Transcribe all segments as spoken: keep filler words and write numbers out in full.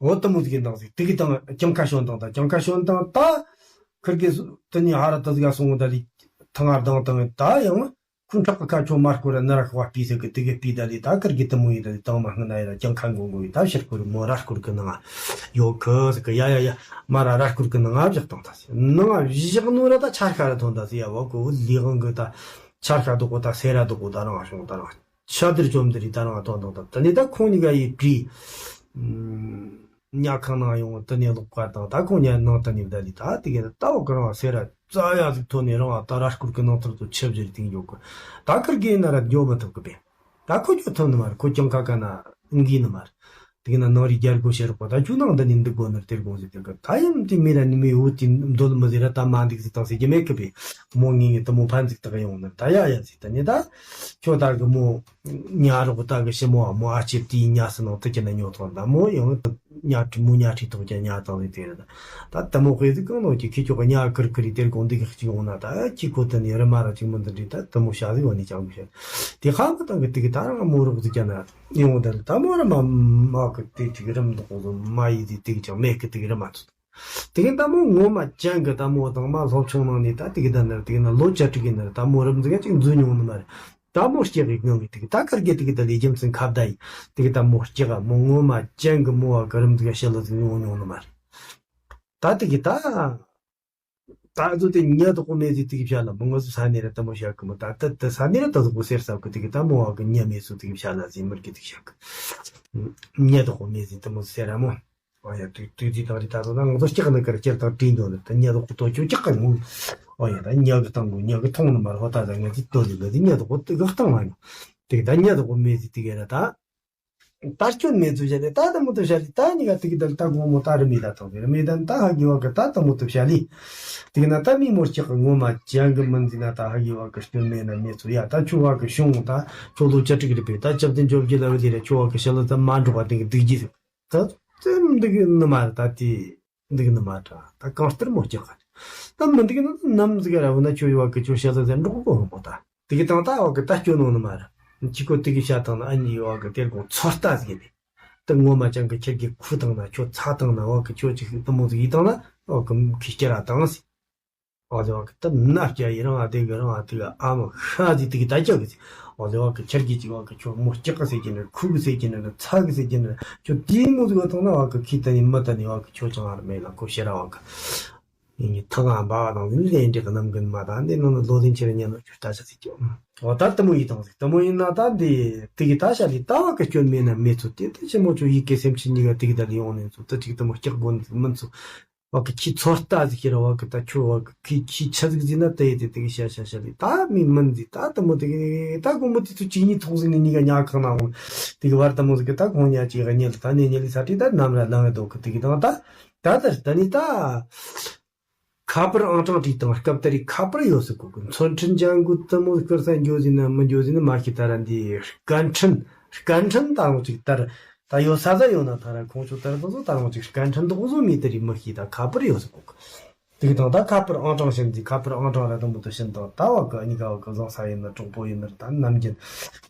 འོ་དེ་མོ་ཟིག་ཡིན་དང་ཟིག་དེ་གི་དང་གྱང་ཁ་ཞོན་དང་ད་གྱང་ཁ་ཞོན་དང་ད་ཁིར་གི་དེ་ནི་ཧ་ར་དེ་ཟིག་ག་སོང་ད་ལི་ཐང་ཨར་དང་དང་ད་ཡང་ཁོ་ཁྲག་གི་ཁ་ཆོ་མ་སྐོར་ནི་ར་ཁ་བ་སྤི་ཟིག་གི་དེ་གི་སྤི་ད་ལི་ད་ཁིར་གི་དེ་མོ་ཡིན་ད་ལི་དང་མ་སྔ་ན་ཡི་ད་གྱང་ཁ་མགོ་མགོ་ཡི་ད་ཕྱིར་སྐོར་མོ་ར་སྐོར་གི་ནང་ཡོད་ཁི་ཟིག་གི་ཡ་ཡ་ཡ་མ་ར་ར་སྐོར་གི་ནང་བཞག་དང་ད་ཟིག་ནང་བཞག་ནོ་ར་ད་ཆར་ཤ་ར་ཐོན་ད་ཟིག་ཡ་བ་གོ་ལི་གང་གི་ད་ཆར་ཤ་དོ་གོ་ད་སེ་ར་དོ་གོ་ད་རང་བ་བྱུང་ད་རང་བ། ཤ་དེར་བཅོམ་དེ་རི་ད་རང་ཐོང་ཐོང་ཐོང་། དེ་ནས་ད་ཁོང་གཉིས་ཀ་ཡི་བྲིས། ཉ་ཁང་ནང་ཡོང་དེ་ནས་ལོག་པ་དང་ད་ཁོང་ཉ་ནང་དེ་ནས་བསྡད་ལི་ད་དེ་ག་ད་བ་གི་རང་སེ་ར་རྩ་ཡ་ཟིག་ཐོན་ནས་རང་ད་ར་སྐོར་གི་ནང་ཐུར་དུ་ཆབ་ཞིག་དེང་ཡོད་གི། ད་ཁིར་གི་ན་ར་འགྱོ་མི་ཐུབ་གི་པས། ད་ཁོ་འགྱོ་ཐུབ་ནི་མ་རེད། ཁོ་གྱང་ཁ་ཁ་ན་འགི་ནི་མ་རེད། དེ་གི་ན་ནང་རི་རྒྱལ་སྒོ་ཕྱེ་རོགས་པ་ད་ཁྱོད་ནང་འདི་ནས་འདུག་དགོ་ནར་དེར་དགོངས་ཟེར་དེ་གི་ད་ཡང་དེ་མི་ར་ནི་མི་འུ་དེ་འདོད་མི་ཟེར་ར་ད་མ་འདུག་ཟེར་དང་ཟེར་གྱི་མེད་གི་པས། མོ་ངེས་ངེས་དེ་མོ་ཕན་ཟིག་དག་ཡོང་ནར་ད་ཡ་ཡ་ཟེར་ད་ནི་ད་ཁྱོད་ད་གི་མོ་ཉ་རོགས་ད་གི་ཞི་མོ་མོ་ཨ་ཅེ་དེའི་ཉ་སི་ནང་དུ་ཁྱེད་ན་ཉོ་ཐོང་ད་མོ་ཡང་ཉ་ཁྲི་མོ་ཉ་ཁྲི་ཐོག་ཀྱང་ཉ་དང་ཟེར་དེ་ར་ད་ད་དེ་མོ་དཔེ་ཟིག་གང་ནོ་ཀྱི་ཁྱེད་ཁྱོད་གི་ཉ་ཀིར་ཀིར་དེར་དགོངས་འདུག་གི་ཅིག་ཡོང་ན་ད་ཁྱེད་ཁོ་དེ་ནི་རི་མ་ར་ཅིག་མི་འདི་འདྲི་ད་དེ་མོ་བྱ་ཟིག་ཡོང་ནི་ཅང་གི་ཤ་དེ་ཧ་མི་དང་གི་དེ་གི་ད་རང་མོ་རོགས་ཟིག་ཀྱང་ན། ཡོང་དང་ད་མོ་ར་མ་མ་གི་དེ་ཅིག་རིམ་འདུག་གོ་མ་ཡི་དེ་དེ་ཅང་མེད་གི་དེ་རིམ་མ་ཚུད། དེ་གི་ད་མོ་ངོ་མ་ཅན་གི་ད་མོ་དང་མ་སློབ་ཆུང་ནང་ནས་ད་དེ་གི་ད་ནར་དེ་གི་ན་ལོ་བཅུ་དྲུག་གི་ནར་ད་མོ་རིམ་ཟིག་ཅིག་འཛུལ་མྱོང་ནི་མ་རེད། ད་མོ་སྐྱེ་གི་ངང་གི་དེ་གི་ད་ཀར་གི་དེ་གི་ད་ལས་རྒྱུ་མཚན་ཁ་བརྡ་ཡི་དེ་གི་ད་མོ་སྐྱེ་ག་མོ་ངོ་མ་ཅན་གི་མོ་བ་གི་རིམ་ཟིག་ཤི་ལ་ཟིག་ཡོང་མྱོང་ནི་མ་རེད། ད་དེ་གི་ད། ད་གཟོད་དེ་ཉ་དོག་པོ་མེད་ཟིག་དེ་གི་བྱ་ལ་མི་ངོ་ཟིག་ས་ནས་ར་དེ་མོ་བྱ་གི་མོ་ད་ད་ད་ས་ནས་ར་ད་ཟོག་པོ་སེར་ས་གི་དེ་གི་ད་མོ་བ་གི་ཉ་མེད་ཟིག་དེ་གི་བྱ་ལ་ཟིག་མིར་གི་དེ་གི་བྱ་གི། ཉ་དོག་པོ་མེད་ཟིག་དེ་མོ་སེར་ར་མོ། ཨ་ཡ་དུས་དུས་དུས་དང་རི་ད་ཟོ་ན་ང་ཚོ་སྐྱག་ནི་ཀར་སྐྱེར་དང་བྲིས་འདོད་ནི་ད་ཉ་དོག་པོ་ཏོ་ཅོ་སྐྱག་གི་མོ། ཨ་ཡ་ད་ཉ་གི་སྟེང་གི་ཉ་གི་མཐོང་ནི་མ་ར་ཧོ་ད་ད་ང་ཚོ་ཏོ་ལི་ལ་དེ་ཉ་དོག་པོ་དེ་གི་སྟེང་མ་ཉོ། དེ་གི་ད་ཉ་དོག་པོ་མེད་ཟིག་དེ་གི་ར་ད། ད་སྐྱོན་མེད་ཚུལ་བྱས་ནས་ད་དེ་མོ་དེ་བྱ་ལི་ད་ཉི་ག་དེ་གི་ད་ལི་ད་དགོང་མོ་ད་རི་མེད་ད་དང་རི་མེད་ད་ད་ཧ་གི་བ་གི་ད་དེ་མོ་དེ་བྱ་ལི། དེ་གི་ན་ད་མི་མོ་སྐྱག་གི་ངོ་མ་ཅན་གི་མིན་ཟིན་ན་ད་ཧ་གི་བ་གི་སྐྱོན་མེད་ན་མེད་ཚུལ་ཡ་ད་ཁྱོད་བ་གི་བྱུང་ད་ཁྱོད་ལོ་བཅུ་དྲུག་རེད་པས་ད་བཅུ་བདུན་བཅོ་བརྒྱད་ལ་བ་དེ་རེད་ཁྱོད་བ་གི་ཞི་ལི་ད་མ་འགྲོ་བ་དེ་གི་སྡིག་རྒྱུ་ད་ཙམ་འདི་གི་ནི་མ་རེད་ད་དེ། འདུག་ནི་མ་དྲ་ད་གང་ལྟར་མོ་སྐྱག་ག་ད་མི་འདུག་ན་ནམ་ཟིག་ར་བུ་ན་ཁྱོད་ཡོད་གི་ཁྱོད་བཤད་ཟ་ཟ་འགྲོགས་པོ་ཧོ་པོ་ད་དེ་གི་དང་ད་འོག་གི་ད་སྐྱོ་ནོ་ནི་མ་ར་ཁྱི་ཁོ་དེ་གི་བཤད་དང་ན་ཨ་ནི་ཡོད་གི་དེར་གོང་ཚོད་ལྟ་ཟིག་ནི་ད་ངོ་མ་ཅང་གི་ཁྱེད་ཀྱི་ཁུ་དང་ན་ཁྱོད་ཚ་དང་ན་འོག་གི་ཁྱོད་ཅིག་དུ་མོ་ཟིག་ཡིད་དང་ན་འོག་གི་ཁྱི་སྐྱ་ར་དང་ཟིག་འོ་ལེ་བ་གི་ད་ན་སྐྱ་ཡི་རང་ཨ་དེ་གི་རང་ཨ་དེ་གི་ཨ་མ་ཤ་ཟིག་དེ་གི་ད་སྐྱ་གི་ཟིག་འོ་ལེ་བ་གི་ཁྱེར་གི་ཅིག་བ་གི་ཁྱོད་མོ་སྐྱག་གི་ཟེར་གྱི་ནི་ཁུ་གི་ཟེར་གྱི་ནི་ཚ་གི་ཟེར་གྱི་ནི་ཁྱོད་དེའི་མོ་ཟིག་བ་ཐོང་ན་བ་གི་ཁི་ད་ནི་མི་ད་ནི་བ་གི་ཁྱོད་ཅང་ཨ་ར་མེད་ལ་ཁོ་ཤེ་ར་བ་གི་ཡིན་ནི་ཐག་ཨ་འབའ་བ་དང་ལེན་འབྲས་གི་རྣམ་ཀུན་མ་ད་འདི་ནང་ན་ལོ་ལིན་ཁྱེར་ཉན་ནོ་ཁྱོད་ད་ཤ་ཟིག་སྐྱོ་འོ་ད་དེ་མོ་ཡི་དང་ཟིག་དེ་མོ་ཡིན་ན་ད་འདི་དེ་གི་ད་ཤ་ལི་ད་བ་གི་སྐྱོན་མེད་ན་མེད་ཚུལ་དེ་ད་ཆི་མོ་ཁྱོད་ཡི་གེ་སེམས་ཆི་གཉིས་ཀ་དེ་གི་ད་ལི་ཡོང་ནི་ཚུལ་ད་ཅིག་དེ་མོ་སྐྱག་དགོན་ཟིག་མིན་ཚུལ། བ་གི་ཁྱི་ཚོད་ལྟ་ཟིག་ཤེས་ར་བ་གི་ད་ཁྱོད་བ་གི་ཁྱི་ཁྱི་ཆ་ཟིག་ཟིན་ན་ད་ཡེ་དེ་དེ་གི་ཤ་ཤ་ཤ་ལི་ད་མི་མིན་ཟིག་ད་དེ་མོ་དེ་གི་ད་དགོང་མོ་དེ་ཚོ་གཅིག་གཉིས་ཐོག་ཟིག་ནི་གཉིས་ཀ་ཉག་གང་ན་འོང་དེ་གི་བར་ད་མོ་ཟིག་གི་ད་དགོང་ཉ་གཅིག་ག་ཉལ་ད་ནས་ཉལ་ལི་ས་ཏི་ད་ནམ་ར་ལང་ཡ་དོ་གི་དེ་གི་དང་ད་ད་ད་ད་ནི་ད་ཁ་པར་ཨང་གྲངས་བྲིས་དང་སྐབས་དེ་རི་ཁ་པར་ཡོད་ཟིག་གོ་གི་མཚོན་འཕྲིན་ཅན་གུ་དེ་མོ་ཟིག་སྐུར་ས་འགྱོ་ཟིན་ན་མི་འགྱོ་ཟིན་ན་མ་ཤི་ད་ར་འདི་སྐད་འཕྲིན་སྐད་འཕྲིན་ད་འོང་ཅིག་ད་ར། ད་ཡོད་ས་ས་ཡོད་ན་ཐང་ར་ཁོང་ཆོ་ལྟར་དུ་ཟོ་ད་རང་ཅིག་སྐད་འཕྲིན་དུ་བཟོ་མི་དེ་རིགས་མི་ཤེས་ད་ཁ་པར་ཡོད་ཟེར་གོ་གི་དེ་གི་དང་ད་ཁ་པར་ཨང་གྲངས་བྱིན་ཟིག་ཁ་པར་ཨང་གྲངས་ར་དང་པོ་དུ་བྱིན་དང་ད་བ་གི་གཉིས་ཀ་བ་གི་བཟང་ས་ཡིན་ན་གྲོགས་པོ་ཡིན་ན་ད་ནམ་རྒྱུན་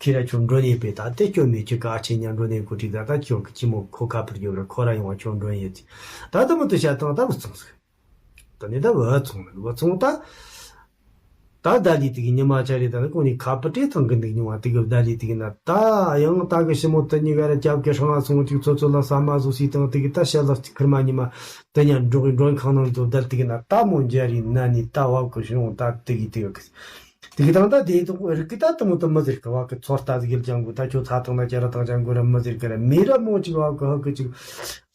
ཁྱེད་ར་ཁྱོད་འགྲོ་ནས་པས་ད་དེ་སྐྱོན་མེད་ཁྱོད་ཀ་ཨ་ཆེ་ཉ་འགྲོ་ནས་གོ་ཁྲིད་ད་ད་ཁྱོད་གི་ཁྱི་མོ་ཁོ་ཁ་པར་ཡོད་ར་ཁོ་ར་ཡོང་བ་ཁྱོད་འགྲོ་ཡིན་ཟིག་ད་དང་པོ་དུ་བྱ་དང་ད་བུ་ཚང་ཟིག་ད་ནི་ད་བུ་ཚང་བུ་ཚང་ད། ད་ད་ལི་དེ་གི་ཉི་མ་ཆ་རེ་ད་ནི་ཁོང་ནི་ཁ་པར་སྤྲད་ཐང་གི་འདུག་ཉུང་བ་དེ་གི་ད་ལི་དེ་གི་ན་ད་ཡང་ད་གི་ཞི་མོ་དེ་གཉིས་ཀ་ར་རྒྱབ་ཀྱི་ཧྲང་ང་སོང་ཅིག་ཚོ་ཚོ་ལ་ས་མ་བཟོ་སི་དང་དེ་གི་ད་ཤ་ལ་ཁིར་མ་ཉི་མ་དེ་ཉ་འགྲོ་གི་མགྲོན་ཁང་ནང་དུ་བསྡད་དེ་གི་ན་ད་མོ་འཇའ་རི་ན་ནི་ད་བ་གི་ཞུང་ད་དེ་གི་དེ་གི་དེ་གི་དང་ད་དེ་དུ་རིག་གི་ད་དུ་མོ་དུ་མི་ཟེར་གི་བ་གི་ཚོ་ལྟ་ཟིག་གི་ལྗང་གུ་ད་ཁྱོད་ཚ་ཐང་ན་ཅ་ར་ཐང་ལྗང་གུ་ར་མི་ཟེར་གི་ར་མི་ར་མོ་ཅིག་བ་གི་ཧ་གི་ཅིག་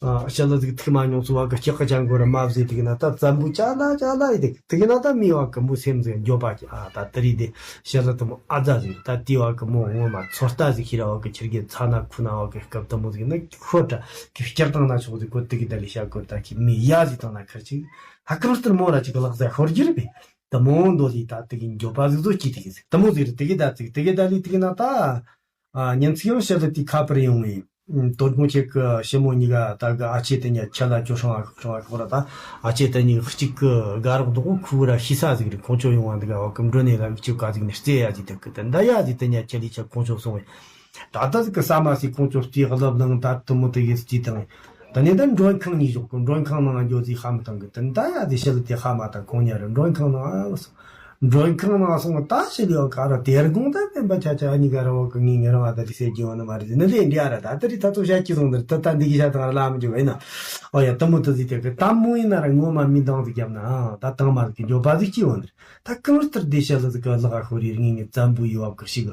ཨ་ཤ་ལ་ཟིག་ཐིག་མ་མྱོང་སུ་བ་གི་སྐྱག་གི་ཅང་གོ་ར་མ་བཟོས་དེ་གི་ན་ད་བཙན་པོ་ཅ་ལ་ཅ་ལ་ཡི་དེ་དེ་གི་ན་ད་མི་བ་གི་མོ་སེམས་ཟིག་འགྱོད་པ་ཅི་ཨ་ད་དེ་རི་དེ་ཤ་ལ་དུ་མོ་ཨ་ཛ་ཟིག་ད་དེ་བ་གི་མོ་ངོ་མ་ཚོད་ལྟ་ཟིག་ཤི་ར་བ་གི་ཁྱེར་གི་ཚ་ན་ཁུ་ན་བ་གི་སྐབས་དུ་མོ་ཟིག་ན་ཁོ་ཏྲ་གི་སྐྱག་དང་ན་ཆོག་ཟིག་གོ་དེ་གི་ད་ལི་ཤ་གོ་ད་ཁི་མི་ཡ་ཟིག་དང་ན་ཁར་ཅིག་ཧ་གང་ལྟར་མོ་ར་ཅིག་ལག་ཟ་ཤོར་རྒྱུ་རེད་པས་དུ་མོ་འདོ་ཟིག་ད་དེ་གི་འགྱོད་པ་ཟིག་ཟོ་ཅི་དེ་གི་ཟིག་དུ་མོ་ཟིག་རེད་དེ་གི་ད་ཟིག་དེ་གི་ད་ལི་དེ་གི་ན་ད། ཨ་ཉིན་ཚིག་ཡང་ཤེས་ལ་དེ་ཁ་པར་ཡོང་བས། དོ་དགོང་ཁྱེད་ཀྱི་ཞི་མོ་གཉིས་ཀ་ད་གི་ཨ་ཆེ་དེ་ཉ་ཁྱེད་ལ་ཅོ་ཧྲང་ཨ་ཁོ་ཧྲང་ཨ་ཁོ་ར་ད་ཨ་ཆེ་དེ་གཉིས་གཅིག་གི་དགའ་རོགས་འདུག་གོ་ཁུ་ར་ཤི་ས་ཟིག་རེད་ཁོང་ཆོ་ཡོང་བ་འདི་ག་བ་གི་མགྲོན་ནས་ལ་གཅིག་ག་ཟིག་ནས་རྩེ་ཡ་ཟིག་དེ་གི་དེ་འདྲ་ཡ་ཟིག་དེ་ཉ་ཁྱེད་ལི་ཆ་ཁོང་ཆོ་སོང་བས། ད་ལྟ་ཟིག་གི་ས་མ་སི་ཁོང་ཆོ་རྩེ་གླབ་ལང་ད་དུ་མོ་དེ་གི་སྐྱིད་དང་། ད་ནི་ད་མགྲོན་ཁང་ནས་ཞོག་གི། མགྲོན་ཁང་ནང་འགྱོ་ཟིག་ཧ་མི་ཐང་གི། དེ་ནི་ད་ཡ་དེ་ཞི་ལི་དེ་ཧ་མ་ཐང་། ཁོང་ཉ་ར་མགྲོན་ཁང་ནང་ཨ་སོང་། མགྲོན་ཁང་ནང་སོང་། ད་ཞི་ལི་ཡོད་ག་ར་དེར་དགོང་ད་སྤེན་པ་ཆ་ཆ་ཨ་ཉི་ག་ར་བ་གི་ངས་ངེ་རང་ཨ་ད་དེ་ཟེར་གྱི་ཡོད་ནི་མ་རེད་ཟེར་ནི་ལས་འདི་ཨ་ར། ད་དེ་རི་ད་ཚོ་ཤ་ཁྱི་སོང་དེར་ད་ད་འདི་གི་ཤ་ཐང་ར་ལ་མི་འཇུག་ཨེ་ན། ཨོ་ཡ་དེ་མོ་དེ་ཟིག་དེ་གི་ད་མོ་ཡིན་ན་ར་ངོ་མ་མི་འདང་ཟིག་རྒྱབ་ན་ཨ་ད་དང་མ་ཟིག་གི་འགྱོད་པ་ཟིག་སྐྱེ་ཡོང་དེར། ད་གང་ལྟར་དེ་ཤ་ལི་ཟིག་གི་ལག་ཤོར་ཡེར་ངེས་ངེས་བཙན་པོ་ཡི་བབ་གི་ཞིག་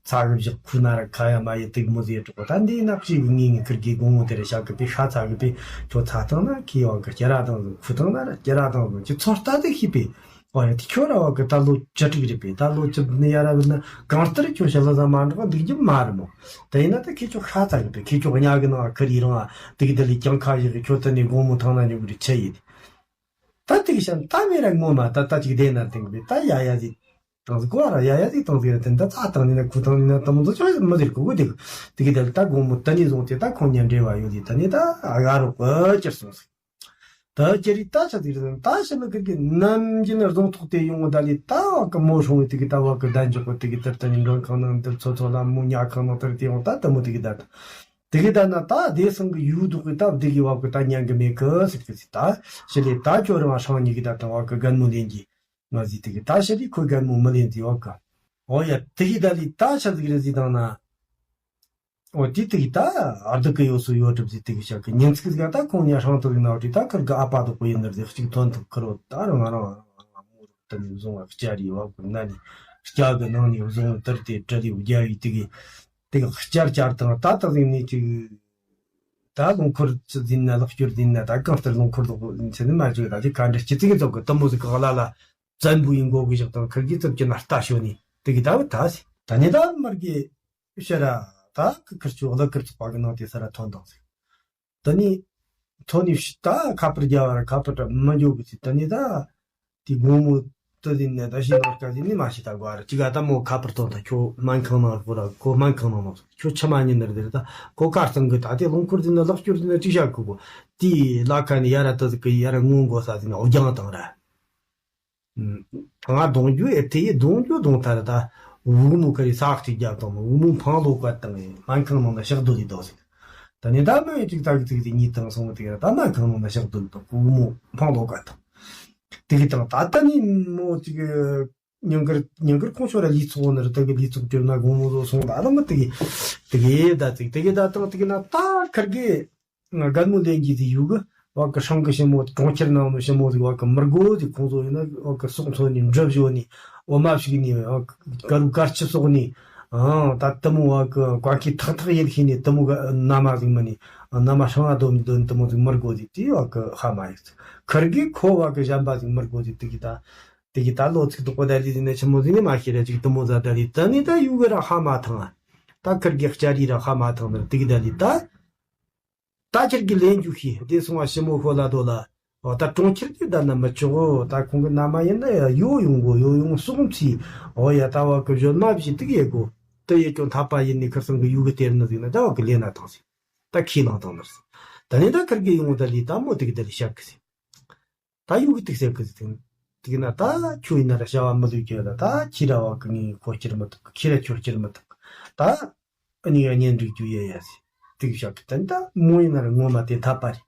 ཚ་གི་བཞག་ཁུ་ན་ར་ཁ་ཡ་མ་ཡི་དུག་མོ་ཟིག་གྲོགས། ད་འདི་ནག་ཞིག་གི་ངེས་ངེས་ཁིར་གི་དགོང་མོ་དེ་ར་ཤ་གི་པའི་ཤ་ཚ་གི་པའི་ཁྱོད་ཚ་ཐང་ན་ཁི་བབ་གི་སྐྱ་ར་དང་ཟིག་ཁུ་ཐང་ན་ར་སྐྱ་ར་དང་ཟིག་ཁྱི་ཚོ་ལྟ་དེ་ཤི་པའི། ཨོ་ཡ་དེ་ཁྱོད་ར་བབ་གི་ད་ལོ་བཅུ་དྲུག་རེད་པས། ད་ལོ་བཅུ་ནི་ཡ་ར་བི་ན་གང་ལྟར་ཁྱོད་ཤ་ལི་ཟ་མ་འགྲོ་འདུག་རྒྱུ་མ་རེད་མོ། ད་ཡིན་ན་ད་ཁི་ཁྱོད་ཤ་ཚ་གི་པའི་ཁི་ཁྱོད་གཉའ་གི་ནང་ཁིར་ཡི་རང་ཨ་དུག་དེ་ལི་ཀྱང་ཁ་ཡི་གི་ཁྱོད་ད་ནི་དགོང་མོ་ཐང་ན་ཉོ་གི་རེད་ཆེ་ཡིན། ད་དེ་གི་ཤ་ད་མེ་ར་ངོ་མ་ད་ད་ཅིག་བསྡད་ན་དེང་གི་ད་ཡ་ཡ་ཟིག་དང་ཟིག་གོ་ར་ཡ་ཡ་ཟིག་དང་ཟིག་ར་དེ་ད་ཚ་དང་ནི་ན་ཁུ་དང་ནི་ན་དམ་ཚོ་ཆོ་མི་ཟིག་གོ་གོ་དེ་གི་དེ་གི་ད་ད་དགོང་མོ་ད་ནི་བཟུང་སྟེ་ད་ཁོང་ཉ་འབྲེལ་བ་ཡོད་དེ་ད་ནི་ད་ཨ་ག་རོ་གོ་ཅིར་སོང་ཟིག་ད་ཅི་རི་ད་ཆ་ཟིག་རེད། ད་ཤི་ལི་ཁིར་གི་ནམ་རྒྱུན་རྫོང་ཐོག་དེ་ཡོང་ད་ལི་ད་གི་མོ་སྲུང་བའི་དེ་གི་ད་བ་གི་ད་འཇོག་གི་དེ་གི་དེར་ད་ནི་མགྲོན་ཁང་ནང་དེར་ཚོ་ཚོ་ལ་མོ་ཉལ་ཁང་ནང་དེར་དེ་ཡོང་ད་ད་མོ་དེ་གི་ད་ད། དེ་གི་ད་ན་ད་བདེ་སང་གི་ཡུལ་དུ་གི་ད་བདེ་གི་བབ་གི་ད་ཉན་གི་མེད་གི་ཟེར་གི་ཟིག་ད་ཞི་ལི་ད་ཁྱོད་རང་སྲང་ཉི་གི་ད་དང་བབ་གི་རྒན་མོ་ལེན་གི་ང་ཟིག་དེ་གི་ད་ཞི་ལི་ཁོའི་རྒན་མོ་མི་ལེན་ཟིག་བབ་གི། ཨོ་ཡ་དེ་གི་ད་ལི་ད་ཤ་ཟིག་རེད་ཟིག་དང་ན། ཨོ་དེ་དེ་གི་ད་ཨར་དུ་གི་ཡོ་སུ་ཡོ་གྲུབ་ཟིག་དེ་གི་ཤ་གི་ཉིན་ཚིག་ཟིག་ད་ཁོང་ཉ་སྲང་དུ་གི་ན་བ་དེ་ད་ཁིར་གི་ཨ་ཕ་དུ་གི་ཡིན་ནར་ཟིག་གཅིག་ཐོན་ཐུབ་ཁིར་བོ་ད་རང་ང་རང་ང་མོ་རུ་ད་ནི་བཟུང་བ་སྐྱ་རི་བབ་གི་ན་ནི་སྐྱ་གི་ནང་ནི་བཟུང་དར་དེ་གྲ་ལི་བརྒྱ་ཡི་དེ་གི་དེ་ག་བསྐྱར་བསྐྱར་དང་ད་ལྟ་ཟིན་ནས་ཅིག་ད་རླུང་འཁོར་ཅི་ཟིན་ན་ལག་སྐྱོར་ཟིན་ན་ད་གང་ལྟར་རླུང་འཁོར་ལོག་ཟིན་ན་མ་བཅོས་ད་ཅིག་ག་འདྲ་སྐྱི་ཚིག་ཙོག་གི་དུ་མོ་ཟིག་ག་ལ་ལ་བཙན་པོ་ཡིན་མགོ་གི་ཞག་དང་ཁིར་གི་ཙབ་ཀྱི་ན་ལྟ་ཞོ་ནི་དེ་གི་ད་བུ་ད་ཟི་ད་ནི་ད་མར་གི་ཤ་ར་ད་གི་ཁིར་ཆུ་གླུ་ཁིར་ཚོགས་པ་གི་ནང་དེ་ས་ར་ཐོན་དང་ཟིག་ད་ནི་ཐོ་ནི་ཤི་ད་ཁ་པར་རྒྱ་བ་ར་ཁ་པར་དྲ་མི་འཇོག་གི་ཚིག་ད་ནི་ད། དེ་དགོང་མོ་དུ་ལིན་ནས་ད་ཤི་ནང་སྐད་ཟིན་ནི་མ་ཤི་ད་གོ་ར་ཅི་ག་ད་མོ་ཁ་པར་ཐོན་ད་ཁྱོད་སྨན་ཁང་ནང་ཧོ་ར་ཁོ་སྨན་ཁང་ནང་ནང་ཁྱོད་ཆི་མ་ཉན་ནར་དེ་ར་ད་ཁོ་ཁ་སང་གི་ད་དེ་རླུང་འཁོར་ཟིན་ན་ལག་སྐྱོར་ཟིན་ན་ཅི་བྱ་ཁུ་གོ་དེ་ལ་ཁ་ནི་ཡ་ར་ད་ཟི་གི་ཡ་ར་ངོ་མགོ་ས་ཟིན་ན་ཨོ་རྒྱང་དང་ར། ང་གདོང་རྒྱུ་ཨེ་ཐེ་ཡི་གདོང་རྒྱུ་གདོང་ཐར་ད་བུ་མོ་ཁ་རི་ས་གཅིག་རྒྱབ་དང་བུ་མོ་འཕང་ལོ་ཀ་དང་སྨན་ཁང་ནང་ན་ཞག་རྡོ་ལི་དོ་ཟིག་ད་ནི་ད་མི་ཡི་ཅིག་ད་གི་ཚིག་དེ་གཉིས་དང་སོང་དེ་ག་ད་སྨན་ཁང་ནང་ན་ཞག་རྡོ་ལི་དོ་བུ་མོ་འཕང་ལོ་ཀ་དང་དེ་གི་དང་ད་ད་ནི་མོ་ཅིག་ཉིན་དཀར་ཉིན་དཀར་ཁོང་ཆོ་ར་ལི་ཚོགས་ནི་ར་ད་གི་ལི་ཚོགས་བྲེལ་ན་དགོང་མོ་ལོ་སོང་ད་ཨ་ལ་མི་དེ་གི་དེ་གི་ད་ཚིག་དེ་གི་ད་དང་དེ་གི་ན་ད་ཁར་གི་ང་རྒན་མོ་ལེན་གྱི་དེ་ཡུ་གི་བ་གི་ཧྲང་གི་ཞི་མོ་གྲོང་ཁྱེར་ནང་ནས་ཞི་མོ་ཟིག་བ་གི་མི་རྒོ་ཟིག་ཁོང་ཚོ་ཡིན་ན་བ་གི་སོག་འཚོ་ནས་འགྲུབ་བཞོ་ནས་འོ་མ་ཕྱུགས་ནས་ག་རུ་གར་ཆི་སོག་ནས་ཨང་ད་དི་མོ་བ་གི་བཀའ་ཁྱི་ཐག་ཐག་ཡེད་ཤི་ནས་དི་མོ་ག་ན་མ་ཟིག་མི་ནས་ན་མ་ཧྲང་ཨ་དོ་མི་དོ་ནས་དི་མོ་ཟིག་མི་རྒོ་ཟིག་དེ་བ་གི་ཧ་མ་ཡིག་ཁར་གི་ཁོ་བ་གི་གཞན་པ་ཟིག་མི་རྒོ་ཟིག་དེ་གི་ད་དེ་གི་ད་ལོ་ཚིག་དོག་པ་ད་ལི་ཟིག་ནས་ཆི་མོ་ཟིག་ནས་མ་ཤེས་ར་ཅིག་དི་མོ་ཟ་ད་ལི་ད་ནི་ད་ཡུ་གི་ར་ཧ་མ་ཐང་ད་ཁར་གི་ལྕགས་རི་ར་ཧ་མ་ཐང་ནི་དེ་གི་ད་ལི་ད། ད་ཁྱེད་ཀྱི་ལན་རྒྱུ་ཤེས་དེ་སོང་བ་ཞི་མོ་ཤོ་ལ་དོ་ལ། འོ་ད་གྲོང་ཁྱེར་གྱི་བསྡད་ན་མི་ཆོག་ད་ཁོང་གི་མནའ་མ་ཡིན་ན་ཡ་ཡོ་ཡོང་གོ་ཡོ་ཡོང་སོག་མཚི། འོ་ཡ་ད་བ་གི་གཞོན་མ་བཞི་དུག་ཡེ་གོ་དུ་ཡེ་ཀྱང་འཐབ་པ་ཡིན་ནི་ཁིར་སང་གི་ཡུ་གི་སྟེར་ནི་ཟིག་ན་ད་བ་གི་ལན་ན་ཐང་ཟིག་ད་ཁས་བླངས་བཏང་ནི་ཟིག་ད་ནི་ད་ཁིར་གི་ཡོང་ད་ལི་ད་མོ་དུག་ད་ལི་ཤར་གི་ཟིག་ད་ཡུ་གི་དུག་ཟེར་གི་ཟིག་དུག་ན་ད་ཁྱོད་ཡིན་ན་ར་བྱ་བ་མི་ལུས་ཀྱི་ཡོད་ད་ད་ཁྱི་ར་བ་གི་ངས་ཁོ་སྐྱུར་མི་ཐུབ་གི་ཁྱི་ར་ཁྱོད་སྐྱུར་མི་ཐུབ་གི་ད། ཨ་ནི་ཡ་གཉེན་སྒྲིག་རྒྱུ་ཡེ་ཡ་སི། དེ་གི་ཤག་གི་དན་ད་མོ་ཡིན་ན་ར་ངོ་མ་དེ་ཐབ་པ་རེད།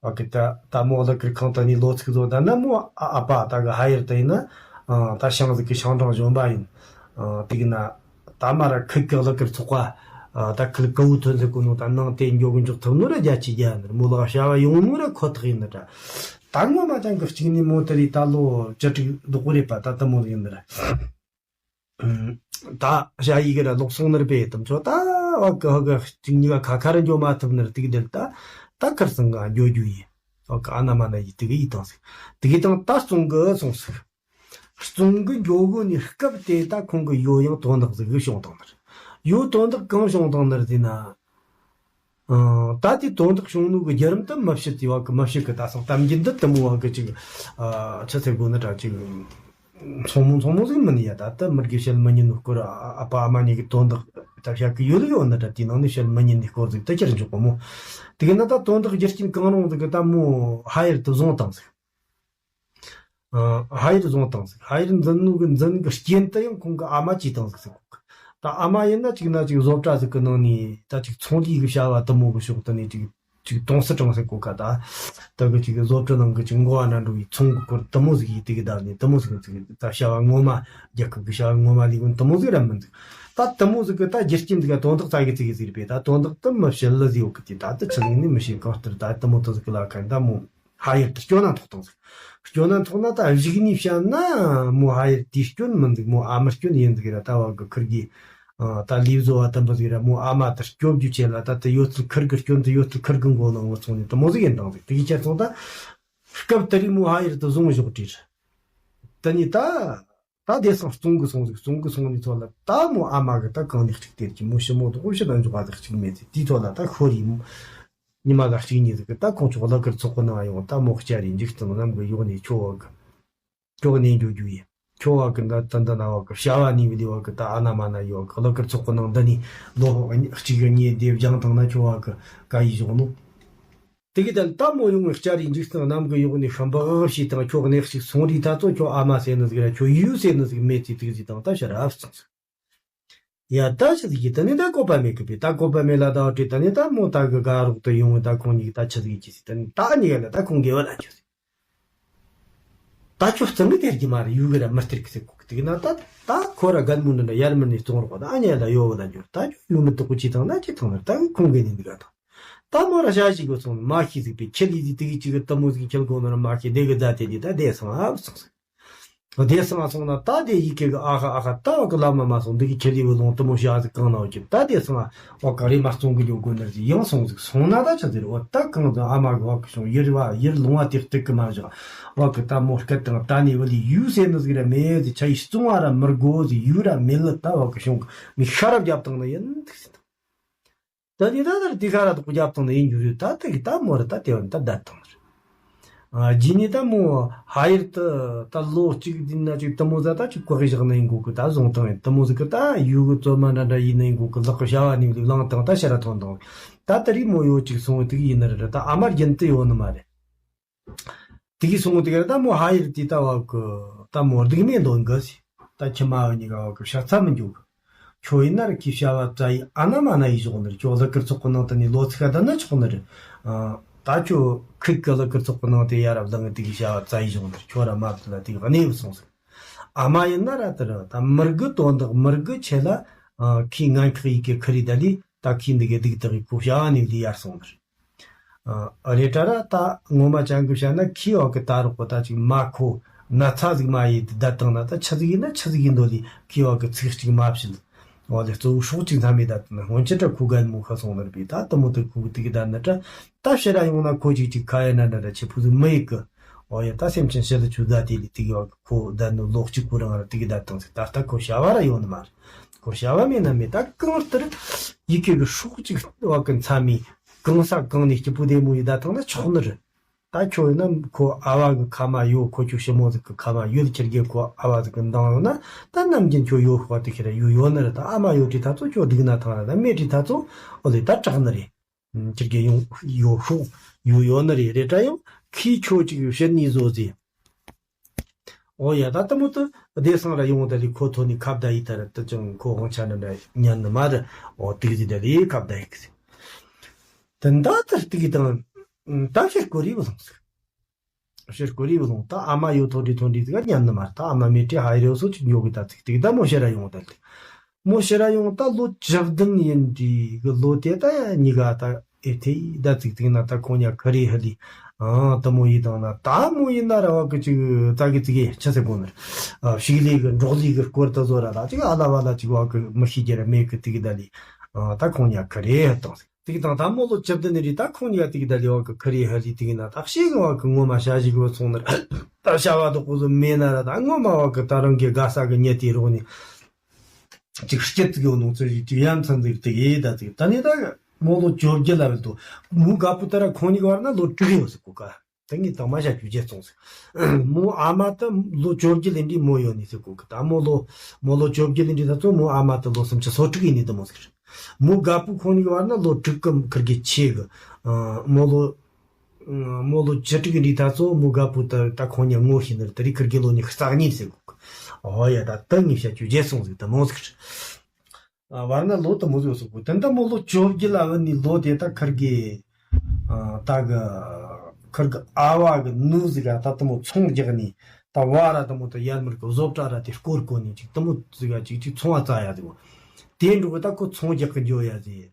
ཨ་གི་ད་ད་མོ་ལ་གིར་ཁང་ད་ནི་ལོ་ཚིག་བཟོ་ད་ན་མོ་ཨ་ཨ་ཕ་ད་གི་ཧ་ཡར་ད་ཡིན་ན་ཨ་ད་ཤང་ཟིག་གི་ཤང་གྲངས་གཞོན་པ་ཡིན། ཨ་དེ་གི་ན་ད་མ་ར་ཁི་གི་ལ་གིར་ཚོགས་པ་ཨ་ད་ཁི་ལ་ཀ་བུ་ཐོན་ཟིག་གོ་ནོ་ད་ནང་དེ་མགྱོགས་གི་མགྱོགས་ཐུབ་ནོ་ར་རྒྱ་ཆེ་རྒྱ་ནི་ར་མོ་ལ་བྱ་བ་ཡོང་ནོ་ར་ཁོ་ཐག་ཡིན་ནི་ར། ད་ངོ་མ་ཅང་གི་གཅིག་ནི་མོ་དེ་རི་ད་ལོ་བཅུ་དྲུག་རྡོག་པོ་རེད་པ་ད་ད་མོ་ཡིན་ནི་ར། ད་ཞ་ཡི་གི་ར་ལོག་སོང་ནར་པེ་དམ་ཆོ་ད་བ་གི་ཧ་གི་གཅིག་གཉིས་ཀ་ཁ་ཁ་ར་འགྱོ་མ་ཐུབ་ནར་ཏིག་དེར་ད་ད་ཁར་སང་ག་འགྱོ་རྒྱུ་ཡི་བ་གི་ཨ་ན་མ་ན་ཡི་ཏིག་ཡི་དང་སི་ཏིག་ཡི་དང་ད་སོང་གི་སོང་སི་སོང་གི་འགྱོ་གོ་ནི་སྐབས་དེ་ད་ཁོང་གི་ཡོ་ཡང་དོན་དག་ཟིག་གི་བྱུང་དང་ནར་ཡོ་དོན་དག་གང་བྱུང་དང་ནར་ཟིན་ན། ཨང་། ད་དེ་དོན་དག་བྱུང་ནོ་གི་རྒྱུ་རིམ་དུ་མི་བཤད་དེ་བ་གི་མི་བཤད་གི་ད་སང་གཏམ་རྒྱུད་འདི་དུ་མོ་བ་གི་ཅིག་ཨ་ཆི་ཟེར་དགོས་ནི་དྲ་ཅིག་མཚུངས་མོ་མཚུངས་མོ་ཟིག་མིན་ནི་ཡ་ད་ད་མི་དགེ་བཤད་མི་ཉན་ནོ་སྐོར་ཨ་ཨ་ཕ་ཨ་མ་གཉིས་ཀྱི་དོན་དག་ད་བཤད་གི་ཡོད་ལ་ཡོད་ནི་དྲ་དེ་ནང་ནས་བཤད་མི་ཉན་ནི་སྐོར་ཟིག་ད་ཁྱེར་འཇོག་གོ་མོ། དེ་གི་ན་ད་དོན་དག་རྒྱུ་རྐྱེན་གང་རུང་ཟིག་གི་ད་མོ་ཧ་ཡར་དུ་བཟུང་བཏང་ཟིག་ཧ་ཡར་བཟུང་བཏང་ཟིག་ཧ་ཡར་འཛིན་ནོ་གི་འཛིན་གི་རྐྱེན་དེ་ཡང་ཁོང་གི་ཨ་མ་གྱིས་བཏང་ཟིག་ཟེར་གོ་གི། ད་ཨ་མ་ཡིན་ན་ཅིག་ན་ཅིག་བཟོ་གྲྭ་ཟིག་གི་ནང་ནས་ད་ཅིག་ཚོང་ལས་གི་བྱ་བ་དུ་མོ་གི་ཕྱོགས་དེ་ནས་ཅིག་ ཅིག་དུང་སི་ཀྲང་ཟེར་གོ་ཀ་ད། ད་གི་ཅིག་བཟོ་གྲྭ་ནང་གི་ཅིག་འགོ་བ་ན་འགྲོ་བའི་ཚོང་གི་སྐོར་དུ་མོ་ཟིག་ཡིན་དེ་གི་ད་ནི་དུ་མོ་ཟིག་ཅིག་ད་བྱ་བ་ངོ་མ་རྒྱལ་ཁབ་ཀྱི་བྱ་བ་ངོ་མ་ལས་གོ་དུ་མོ་ཟིག་ར་མི་འདུག་ད་དུ་མོ་ཟིག་གི་ད་རྒྱུ་རྐྱེན་ཟིག་ག་དོན་དག་ཙ་གི་ཙི་གི་ཟིག་རེད་པས། ད་དོན་དག་དུ་མི་བཤད་ལ་ཟིག་ཡོད་གི་དེ་ད་དུ་ཆི་ལིང་ནི་མི་ཤེས་གང་ལྟར་ད་དུ་མོ་དུ་ཟིག་གི་ལ་ཁ་ད་མོ་ཧ་ཡར་དུ་སྐྱོ་ན་ཐོག་དང་ཟིག་སྐྱོ་ན་ཐོག་ན་ད་གཞུག་ནས་བཤད་ན་མོ་ཧ་ཡར་དེ་སྐྱོན་མི་འདུག་མོ་ཨ་མ་སྐྱོན་ཡིན་ཟིག་ར་ད་བ་གི་ཁུར་གི་ད་ལས་བཟོ་བ་དམ་པ་ཟིག་ར་མོ་ཨ་མ་དེར་སྐྱོབ་རྒྱུ་བྱེད་ལ་ད་དེ་ཡོད་ཚུལ་ཁུར་གི་སྐྱོན་དེ་ཡོད་ཚུལ་ཁུར་གི་མགོ་ནང་ངོ་ཚོང་ནས་དུ་མོ་ཟིག་ཡིན་དང་ཟིག་དེ་གི་ཁྱེར་སོང་ད་སྐབས་དེ་རིང་མོ་ཧ་ཡར་དུ་བཟུང་ཞོག་བྲིས། དེ་ནས་ད་ད་དེ་སང་བཙོང་གི་སོང་ཟིག་བཙོང་གི་སོང་ནས་ཚོ་ལ་ད་མོ་ཨ་མ་གི་ད་གང་ནས་གཅིག་དེར་གྱི་མོ་ཞི་མོ་དུ་ཨོ་ཤི་ད་འཇོག་པ་དག་གཅིག་མེད་ཚེ་དེའི་ཚོ་ལ་ད་ཤོར་ཡིན། ཉི་མ་ག་གཅིག་གཉིས་ཟིག་གི་ད་ཁོང་ཚོ་གླུ་གར་ཚོགས་པ་ནང་ཡོང་ད་མོ་སྐྱ་རེ་འཇིགས་སྟངས་ནམ་གི་ཡོག་ནས་ཁྱོ་བ་གི་ཁྱོ་གནས་འགྱོ་རྒྱུ་ཡིན། ཁྱོ་བ་གི་འདི་ད་འདི་ན་བ་གི་བྱ་བ་ནི་བི་ལི་བ་གི་ད་ཨ་ན་མ་ན་ཡོད་གི་གླུ་གར་ཚོགས་པ་ནང་འདི་ནི་ལོ་གཅིག་གི་གཉིས་དེ་སྦྱང་དང་ན་ཁྱོ་བ་གི་ག་ཡི་གཞོག་ནོ། དེ་གི་ད་ལྟ་མོ་ཡོང་བའི་སྐྱ་རེ་འཇིགས་སྟངས་ནམ་གི་ཡོག་ནས་ཤམ་པ་གི་བྱས་དང་ཁྱོ་གནས་གཅིག་སོང་རི་ད་ཚོ་ཁྱོ་ཨ་མ་ཟེར་ནི་ཟིག་ར་ཁྱོ་ཡུ་ཟེར་ནི་ཟིག་མེད་ཚེ་དེ་གི་ཟིག་དང་ད་ཤ་ར་ཨབ་སོང་ཟིག་ཡ་ད་ཆི་ཟིག་གི་ད་ནི་ད་བཀོད་པ་མེད་གི་པས་ད་བཀོད་པ་མེད་ལ་ད་བ་དྲེ་ད་ནི་ད་མོ་ད་གི་ག་རོག་ཏུ་ཡོང་ད་ཁོང་གཉིས་ད་ཆི་ཟིག་གི་ཟིག་ད་ནི་ད་གཉིས་ལ་ད་ཁོང་གི་བ་ལ་ཆི་ཟིག་ད་ཁྱོད་གཙང་གི་སྟེར་གི་མ་རེད་ཡུ་གི་ར་མི་སྟེར་གི་ཟེར་གོ་གི་དེ་གི་ན་ད་ད་ཁོ་ར་རྒན་མོ་འདི་འདྲ་ཡར་མི་ནས་གཙང་རོགས་ད་ཨ་ཉལ་ལ་ཡོ་བ་ལ་འགྱུར་ད་ཁྱོད་ཡུ་མི་དོག་གི་ཅི་ཐང་ན་ཅི་ཐང་ན་ད་གི་ཁོང་གི་ནི་འདི་ག་ཐང་ད་མོ་ར་ཤ་ཞིག་གི་སོང་མ་ཤི་ཟིག་པའི་ཁྱི་ལི་ཟིག་དེ་གི་ཅི་གི་ད་མོ་ཟིག་ཁྱི་གོ་ནོ་ར་མ་ཤི་དེ་གི་ད་དེ་ལི་ད་དེ་སང་ཨ་སོང་ཟིག་དེ་སང་སོང་ན་ད་དེ་ཡི་གེ་གི་ཨ་ཧ་ཨ་ཧ་ད་བ་གི་ལ་མ་མ་སོང་འདི་གི་ཁྱི་ལི་བུ་ལོང་ད་མོ་ཤ་ཟིག་གང་ན་བ་གི་ད་དེ་སང་བ་ག་རེ་མ་སོང་གི་ཡོད་དགོས་ནར་ཟིག་ཡང་སོང་ཟིག་སོང་ན་ད་ཆ་ཟིག་རེད་བ་ད་གང་ཟིག་ཨ་མ་གི་བ་གི་བྱུང་ཡིར་བ་ཡིར་ལུང་བ་དེ་སྟེགས་གི་མ་བཞག་བ་གི་ད་མོ་སྐད་དང་ད་ནི་བ་ལི་ཡུ་ཟེར་ནི་ཟིག་ར་མེད་ཟིག་ཆ་ཡི་སྩོང་བ་ར་མི་དགོ་ཟིག་ཡུ་ར་མེད་ལ་ད་བ་གི་བྱུང་གི་མི་ཤ་ར་བརྒྱབ་བཏང་ནི་ཡིན་ཟིག་ཟིན། ད་ནི་ད་ལྟར་དེ་ཁ་ར་དོག་རྒྱབ་བཏང་ནི་ཡིན་རྒྱུ་རེད་ད་དེ་གི་ད་མོ་ར་ད་དེ་བ་ནི་ད་བསྡད་བཏང་ནི་རེད། ཨ་རྗེས་ནས་ད་མོ་ཧ་ཡིར་ད་ད་ལོ་གཅིག་དེ་ན་ཅིག་དུ་མོ་ཟ་ད་ཅིག་གོ་གི་བཞག་ན་ཡིན་གོ་གི་ད་བཟུང་བཏང་ཡིན་དུ་མོ་ཟིག་གི་ད་ཡུ་གི་བཙོན་མ་འདྲ་འདྲ་ཡིན་ན་ཡིན་གོ་གི་ལག་གི་བྱ་བ་ནི་ལུག་ལང་བཏང་ད་ཤ་ར་ཐོན་བཏང་ད་ད་རིག་མོ་ཡོ་ཅིག་སོང་བའི་དུག་ཡིན་ནི་རེད་ད་ཨ་མ་རྒྱུན་དུ་ཡོད་ནི་མ་རེད། དེ་གི་སོང་དེ་གར་ད་མོ་ཧ་ཡིར་དེ་ད་བ་གི་ད་མོ་སྡུག་མེད་འདོན་གི་ཟེར། ད་ཁྱི་མ་བ་གཉིས་ཀ་བ་གི་ཤ་ཚ་མི་འཇུག་གི་ཁྱོད་ཡིན་ན་ར་ཁྱི་བྱ་བ་བཙའ་ཡི་ཨ་ན་མ་ན་ཡི་ཞོག་ནི་རེད། ཁྱོད་གླུ་གར་ཚོགས་པ་ནང་དུ་ནི་ལོ་ཚིགས་ཀ་ད་ན་ཆོག་ནི་རེད། ཨ་ད་ཁྱོད་ཁིག་གི་གླུ་གར་ཚོགས་པ་ནང་དེ་ཡ་ར་བླངས་དེ་གི་བྱ་བ་བཙའ་ཡི་ཞོག་ནི་རེད། ཁྱོད་ར་མ་བཏུ་ལ་དེ་གི་གནས་བུ་སོང་ཟེར། ཨ་མ་ཡིན་ན་ར་དེ་ར་ད་མི་དགུ་དོན་དག་མི་དགུ་ཆེ་ལ་ཨ་ཁྱི་ངན་ཁག་ཡི་གི་ཁི་རི་ད་ལི་ད་ཁྱི་འདི་གི་སྡུག་དག་གི་ཁོ་བྱ་བ་ནི་ལི་ཡར་སོང་ནི་རེད། ཨ་རེད་དྲ་ར་ད་ངོ་མ་ཅང་གི་བཤད་ན་ཁྱི་བ་གི་ད་རོགས་པ་ད་ཅིག་མ་ཁོ་ན་ཚ་ཟིག་མ་ཡི་བསྡད་བཏང་ན་ད་ཆི་ཟིག་ཡིན་ན་ཆི་ཟིག་ཡིན་འདོད་ལི་ཁྱི་བ་གི་ཚིག་གཅིག་མ་བྱིན། འོ་ལེ་གཙོ་བོ་སྲོག་གཅིག་མཚམས་མེད་ད་དུ་ན་སྔོན་ཆད་དྲ་ཁུ་གན་མོ་ཁ་སོང་ནར་བི་ད་དུ་མོ་དུ་ཁུ་གི་དུ་གི་ད་ན་དྲ་ད་ཕྱི་ར་ཡོང་ན་ཁོ་ཅིག་ཅིག་ཁ་ཡ་ན་ན་དྲ་ཆི་ཕུ་ཟིག་མི་ཡི་གི་འོ་ཡ་ད་སེམས་ཅན་ཕྱི་ལ་ཆུ་ཟ་དེ་ལི་དུ་གི་བ་གི་ཁོ་ད་ནུ་ལོག་གཅིག་ཁུ་རང་ར་དུ་གི་ད་བཏང་ཟིག་ད་ལྟ་ཁོ་བྱ་བ་ར་ཡོང་ནི་མ་རེད། ཁོ་བྱ་བ་མེད་ན་མེད་ད་གང་ལྟར་ཡི་གེ་གི་སྲོག་གཅིག་བ་གི་མཚམས་མེད། གང་ས་གང་ནས་སྐྱིད་པོ་བདེ་མོ་ཡི་ད་ཐང་ན་ཆོག་ནི་རེད། ད་ཁྱོད་ཡིན་ན་ཁོ་ཨ་བ་གི་ཁ་མ་ཡོད་ཁོ་ཁྱོད་ཞི་མོ་ཟིག་གི་ཁ་མ་ཡོད་ཁྱེར་གི་ཁོ་ཨ་བ་ཟིག་གི་འདང་ཡོད་ན་ད་ནམ་རྒྱུན་ཁྱོད་ཡོད་ཤོག་དེ་ཁྱེར་ཡོད་ཡོད་ནི་རེད། ད་ཨ་མ་ཡོད་དྲི་ད་ཚོ་ཁྱོད་སྡུག་ན་ཐང་ར་ད་མེད་དྲི་ད་ཚོ་ཨོ་ལེ་ད་དྲག་ནི་རེད། ཁྱེར་གི་ཡོང་ཡོད་ཤོག་ཡོད་ཡོད་ནི་རེད་རེད་དྲ་ཡང་ཁྱི་ཁྱོད་ཅིག་ཕྱིར་ནི་བཟོ་ཟིག་ཨོ་ཡ་ད་ལྟ་མོ་ཏི་བདེ་སང་ར་ཡོང་ད་ལི་ཁོ་ཐོ་ནི་ཁ་བརྡ་ཡི་ད་ར་ཏི་ཅང་ཁོ་དབང་ཆ་འདྲ་འདྲ་ཉན་ནི་མ་རེད། ཨོ་ཏི་གི་ཟི་ད་ལི་ཁ་བརྡ་ཡི་གི་ཟི་ད་ད་ཏི་ཏི་གི་དང་ད་ཕྱིར་གོ་རི་བུ་ལོང་ཟིག་ཕྱིར་གོ་རི་བུ་ལོང་ད་ཨ་མ་ཡོད་ཐོ་འདྲི་ཐོ་འདྲི་ཟིག་ཉན་ནི་མ་རེད། ད་ཨ་མ་མེ་ཏི་ཧའི་རེ་སོ་ཅིག་ཉོ་གི་ད་ཚིག་ཏི་གི་ད་མོ་ཕྱིར་ར་ཡོང་ད་ལི། མོ་ཕྱིར་ར་ཡོང་ད་ལོ་བཅུ་བདུན་ཡིན་དུས་གི་ལོ་དེ་ད་ཡ་གཉིས་ཀ་ད་ཨེ་ཐེ་ཡི་ད་ཙིག་ཙིག་ན་ད་ཁོང་ཉ་ཁ་རེ་ཧ་ལི། ཨང་ད་མོ་ཡི་དང་ན་ད་མོ་ཡི་ན་ར་བ་གི་ཅིག་ཙ་གི་ཙི་གི་ཆ་སེ་གོ་ནར། ཕྱིག་ལི་གི་འབྲོག་ལི་གི་སྐོར་ད་བཟོ་ར་ད་ཅིག་ཨ་ལ་བ་ལ་ཅིག་བ་གི་མི་ཤི་རྒྱ་ར་མེད་གི་ཙི་གི་ད་ལི། ཨང་ད་ཁོང་ཉ་ཁ་རེ་ཧ་དང་ཙིག་དང་ད་མོ་ལོ་བཅུ་བདུན་ནི་རི་ད་ཁོང་ཉ་ཙི་གི་ད་ལི་བ་གི་ཁ་རེ་ཧ་ལི་ཙི་གི་ན་ད་ཤི་གི་བ་གི་ངོ་མ་ཤ་ཞིག་བ་སོང་ནར། ད་ཤ་བ་དོག་པོ་བཟོ་མེད་ན་ར་ད་ངོ་མ་བ་གི་ད་རང་གི་དགའ་ས་གི་ཉེ་དེ་རོགས་ནི། ཅིག་སྐྱིད་ཅིག་ཡོད་ནོ་ཚོད་ཅིག་ཡ་མཚན་ཟིག་དེ་ཡེ་ད་ཅིག་ད་ནི་ད་མོ་ལོ་བཅོ་བརྒྱད་ལ་བལ་དུ་མོ་དགའ་པོ་ད་ར་ཁོང་གཉིས་ཀ་བར་ན་ལོ་དྲུག་ཡོད་ཟེར་གོ་ཀ་ད་ངས་དང་མ་བྱ་རྒྱུ་རྗེས་བཙོང་ཟེར། མོ་ཨ་མ་ད་ལོ་བཅོ་བརྒྱད་ལས་འདི་མོ་ཡོད་ནི་ཟེར་གོ་ཀ་ད་མོ་ལོ་མོ་ལོ་བཅོ་བརྒྱད་ལས་འདི་ད་ཚོ་མོ་ཨ་མ་ད་ལོ་སུམ་ཅུ་སོ་དྲུག་ཡིན་ནི་ད་མོ་ཟེར། མོ་དགའ་པོ་ཁོང་གཉིས་ཀ་བར་ན་ལོ་དྲུག་གམ་ཁིར་གི་ཆེ་གི་མོ་ལོ། མོ་ལོ་བཅུ་དྲུག་གི་འདི་ད་ཚོ་མོ་དགའ་པོ་ད་ད་ཁོང་ཉ་ངོ་ཤེས་ནི་ད་རི་ཁིར་གི་ལོ་ཉི་ཤུ་རྩ་གཉིས་ཟེར་གོ་ཀ་ཨོ་ཡ་ད་ད་ངས་བཤད་རྒྱུ་རྗེས་སོང་ཟིག་ད་མོ་ཟིག་ཨ་བར་ན་ལོ་ད་མོ་ཟིག་སོག་གོ་ད་ད་མོ་ལོ་བཅོ་བརྒྱད་ལ་བུད་ནི་ལོ་དེ་ད་ཁིར་གི་ ད་གི་ཁིར་གི་ཨ་བ་གི་ནུ་ཟིག་ག་ད་དེ་མོ་ཚོང་རྒྱག་ནི་ད་བ་ར་དེ་མོ་ད་ཡར་མར་གི་བཟོ་གྲྭ་ར་དེ་སྐོར་གོ་ནི་ཅིག་དེ་མོ་ཟིག་ག་ཅིག་ཅིག་ཚོང་བ་བཙལ་ཡ་ཟིག་གོ། དེ་འགྲོ་གི་ད་ཁོ་ཚོང་རྒྱག་གི་འགྱོ་ཡ་ཟིག